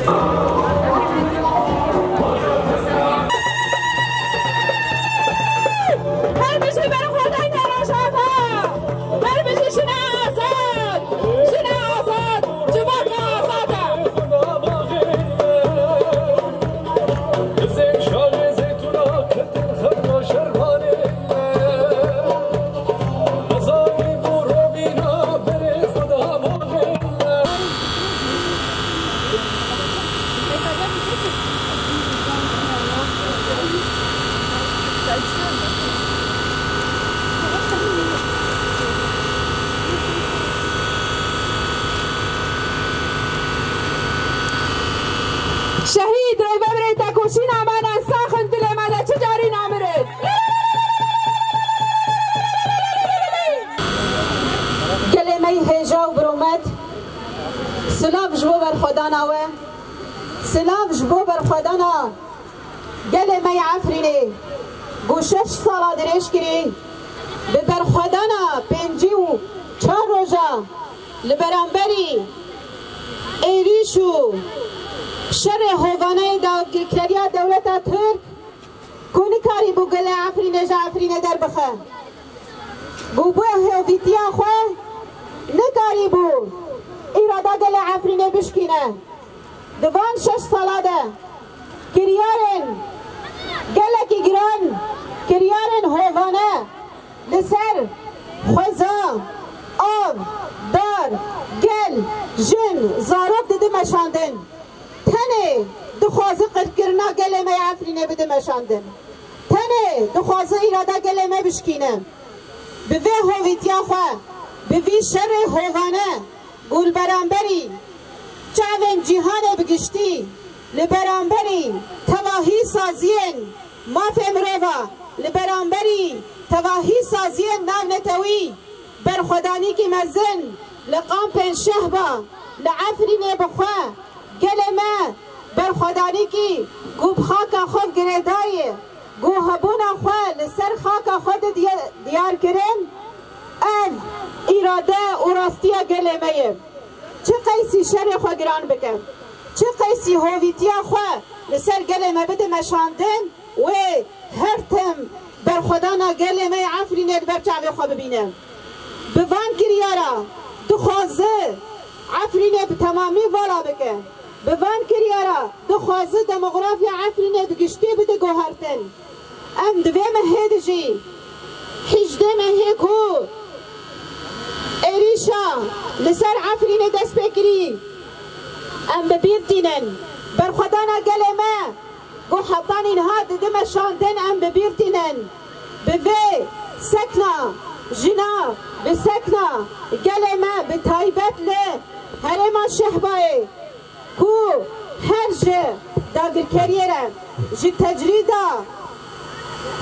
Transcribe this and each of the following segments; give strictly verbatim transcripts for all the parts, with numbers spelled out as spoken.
Her bijî berxwedana rojava! Her bijî jina azad! Jina azad! Civaka azad e! Şehîd Rêvebirê tekoşîna me ne sax in dilê me de çi carî namirin. Gelê me yî hêja û biromet, silav ji bo berxwedana we, silav ji bo berxwedana gelê me yê Efrînê, ku şeş sala dirêj kirî, bi berxwedana pêncî û çar roja li beramberî êrîş û şerê hovane yê dagirkeriya dewleta Tirk, ku nikarîbû gelê Efrînê ji Efrînê derbixe. Ku bi hovîtiya xwe nikarîbû îrada gelê Efrînê bişkîne. Di van şeş sala de kiryarên gelekî giran, kiryarên hovane li ser xweza, av, dar, gel, jin, zarok didi meşandin. Tenê dixwaze qirkirina gelê me yê Efrînê bide meşandin. Tenê dixwaze îrada gelê me bişkîne. Bi vê hovîtiya xwe, bi vî şerê hovane, ku li beramberî çavên cîhanê bi giştî, li beramberî tevahî saziyên mafê mirova, li beramberî tevahî saziyên navnetewî, berxwedanîkî mezin li kampên Şehba, li Efrînê bi xwe, gelê me berxwedanîkî ku bi xaka xwe girêdayê, ku hebûna xwe li ser xaka xwe de diye-, diyar kirin, ev îrade û rastiya gelê me ye. Çi qeysî şerê xwe giran bike, çi qeysî hovîtiya xwe li ser gelê me bide meşandin, wê her tim berxwedana gelê me yê Efrînê li ber çavê xwe bibîne. Bi van kiryara dixwaze Efrînê bi temamî vala bike. Bi van kiryara dixwaze demografiya Efrînê bi giştî bide guhertin. Em di vê mehê de jî, hîjdê mehê ku êrîşa li ser Efrînê dest pê kirî, em bi bîr tînin. Berxwedana gelê me ku heta nîha didi meşandin, em bi bîr tînin. Bi vê sekna jina, bi sekna gelê me, bi taybet li herêma Şehbayê, ku her ji dagirkeriyê re, ji tecrîda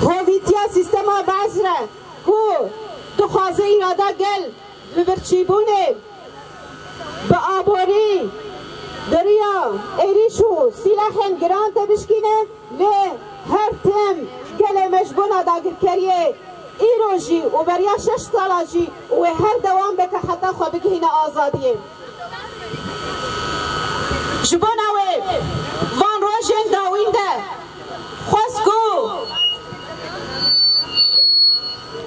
hovîtiya sîstema Bees re, ku dixwaze îrada gel li birçîbûnê bi aborî, bi riya êrîş û sîlehên giran tê bişkîne, lê her tim gelê me ji bona dagirkeriyê îro jî û beriya şeş sala jî û wê her dewam bike heta xwe bigihîne azadiyê. Ji bona wê van rojên dawîn de xwest ku,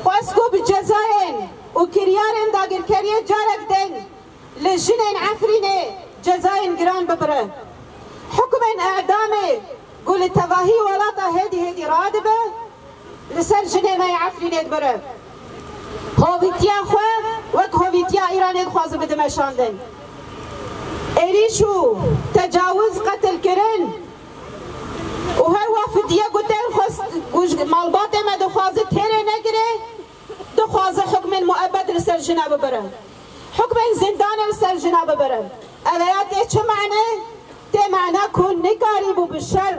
xwest ku bi cezayên û kiryarên dagirkeriyê carek din li jinên Efrînê cezayên giran bibire. Hukmên îdamê ku li tevahî welata hêdî hêdî radibe, li ser jinê me yê Efrînê dibire. Hovîtiya xwe wek hovîtiya Îranê dixwaze bide meşandin. Êrîş û tecawiz, qetilkirin û her wa fidiye ku tên xwest, ku ji malbatê me dixwaze têrê negire, dixwaze hukmên muebed li ser jina bibire. Hukmên zindanê li ser jina bibire. Ev ya tê çi mane? Tê mana ku nikarîbû bi şer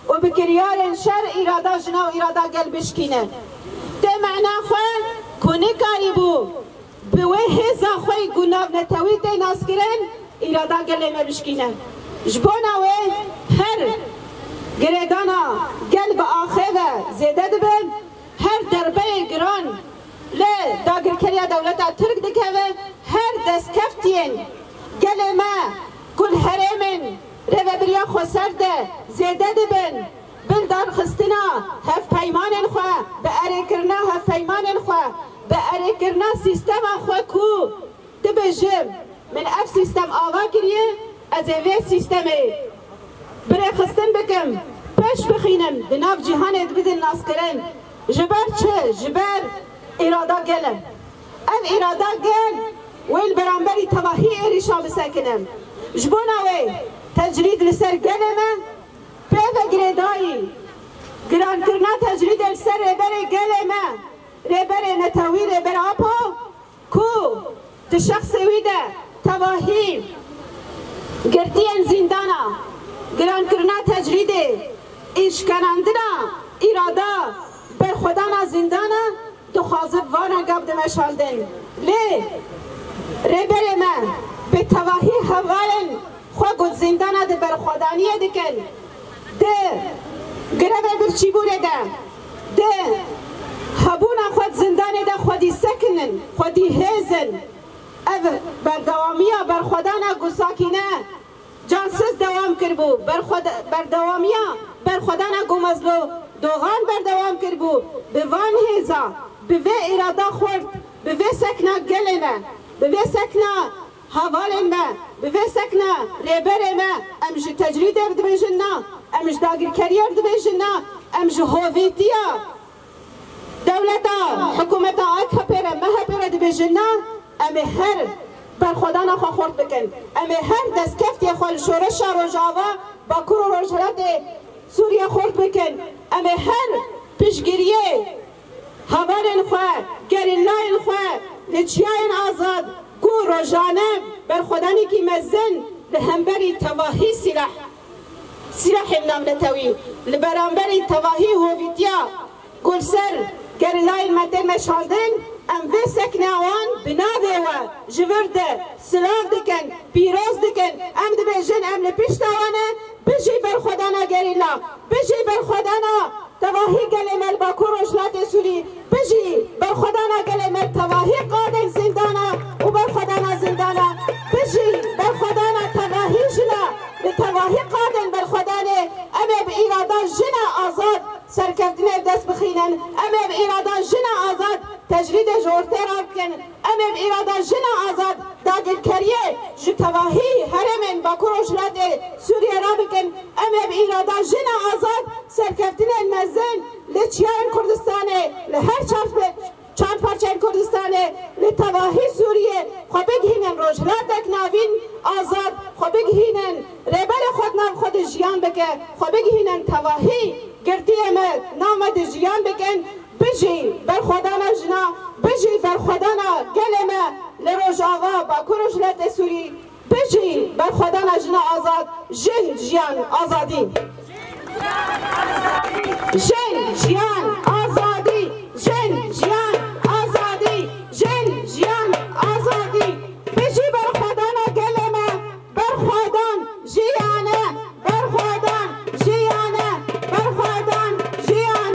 û bi kiryarên şer îrada jina û îrada gel bişkîne. Tê mana xwe ku nikarîbû bi wê hêza xwe yî ku navnetewî tê naskirin, îrada gelê me bişkîne. Ji bona wê her girêdana gel bi axê ve zêde dibe, her derbeyê giran li dagirkeriya dewleta Tirk dikeve, her destkeftiyên gelê me ku li herêmên Rêve ser de zêde dibin, bi lidarxistina hevpeymanên xwe, bi erêkirina hevpeymanên xwe, bi erêkirina sîstema xwe ku dibêjim, min ev sîstem ava kiriye, ez ê vê sîstemê birêxistin bikim, pêş bixînim, di nav cîhanê dibidin naskirin. Ji ber çi? Ji ber îrada gel e. Ev îrada gel wê li beramberî tevahî êrîşan bisekine. Ji bona wê tecrîd li ser gelê me pê ve girêdayî. Girankirina tecrîdê li ser rêberê gelê me, rêberê netewî, rêber Apo, ku di şexsê wî de tevahî girtiyên zîndana, girankirina tecrîdê, îşkenandina îrada berxwedana zîndana, dixwaze vana gav dimeşandin. Lê rêberê me bi tevahî hevalên xwe ku zîndana di berxwedaniyê dikin, di grevê birçîbûnê de, di hebûna xwe di zindanê de xwedî sekinin, xwedî hêz in. Ev berdewamiya berxwedana ku Sakîne Cansiz dewam kiribû, berxwed-, berdewamiya berxwedana ku Mezlûm Dogan berdewam kiribû, bi van hêza, bi vê îrada xurt, bi vê sekna gelê me, bi vê sekna hevalên me, bi vê sekna rêberê me, em ji tecrîdê re dibêjin na, em ji dagirkeriyê re dibêjin na, em ji hovîtiya dewleta, hikûmeta A K P re, M H P re dibêjin na, em ê her berxwedana xwe xurt bikin. Em ê her destkeftiyê xwe li şoreşa Rojava, Bakur û Rojhilatê Sûriyê xurt bikin. Em ê her piştgiriyê hevalên xwe, gerîlayên xwe li çiyayên azad ku rojane berxwedanekî mezin li hemberî tevahî sîlah, sîlahên navnetewî, li beramberî tevahî hovîtiya ku li ser gerîlayên me tê meşandin, em vê sekna wan bi navê we ji vir de silav dikin, pîroz dikin. Em dibêjin, em li pişta wan e. Bijî berxwedana gerîla, bijî berxwedana tevahî gelê me li Bakur Rojhilatê Sûrî, bijî berxwedana gelê me tevahî qadên zîndana û berxwedana zîndana, bijî berxwedana tevahî jina li tevahî qadên berxwedanê. Em ê bi îrada jina azad serkeftinê bi dest bixînin. Em ê bi îrada jina azad tecrîdê ji ortê rabikin. Em ê bi îrada jina azad dagirkeriyê ji tevahî herêmên Bakur Rojhilatê Sûriyê rabikin. Em ê bi îrada jina azad serkeftinên mezin li çiyayên Kurdistanê, li her çar çar parçeyên Kurdistanê, li tevahî Sûriyê xwe bigihînin rojhilatek navîn azad, xwe bigihînin rêberê xwe di nav xwe de jiyan bike, xwe bigihînin tevahî girtiyê me, nav me de jiyan bikin. Bijî berxwedana jina, bijî berxwedana gelê me li Rojava, Bakur Rojhilatê Sûrî. Bijî berxwedana jina azad, jin, jiyan, azadî. Jin, jiyan,